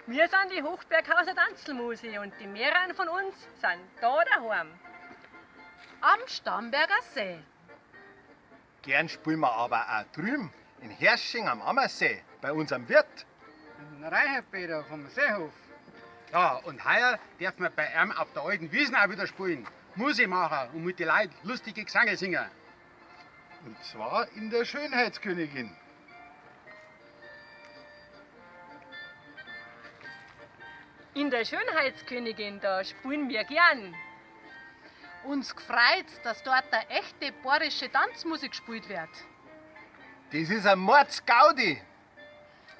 Wir sind die Hochberghauser Tanzlmusi und die mehreren von uns sind da daheim. Am Starnberger See. Gern spielen wir aber auch drüben in Herrsching am Ammersee bei unserem Wirt. Reinhard vom Seehof. Ja, und heuer dürfen wir bei ihm auf der alten Wiesn auch wieder spielen. Musik machen und mit den Leuten lustige Gesänge singen. Und zwar in der Schönheitskönigin. In der Schönheitskönigin, da spielen wir gern. Uns gefreut, dass dort eine echte bayerische Tanzmusik gespielt wird. Das ist ein Mordsgaudi.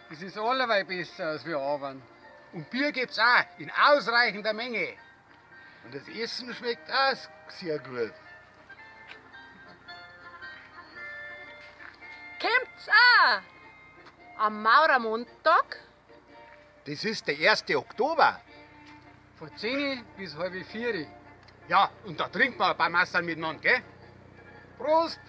Das ist allerweil besser als wir arbeiten. Und Bier gibt's auch in ausreichender Menge. Und das Essen schmeckt auch sehr gut. Kommt's auch! Am Maurermontag. Das ist der 1. Oktober. Von 10 bis halb 4. Ja, und da trinkt man ein paar Massern miteinander, gell? Prost!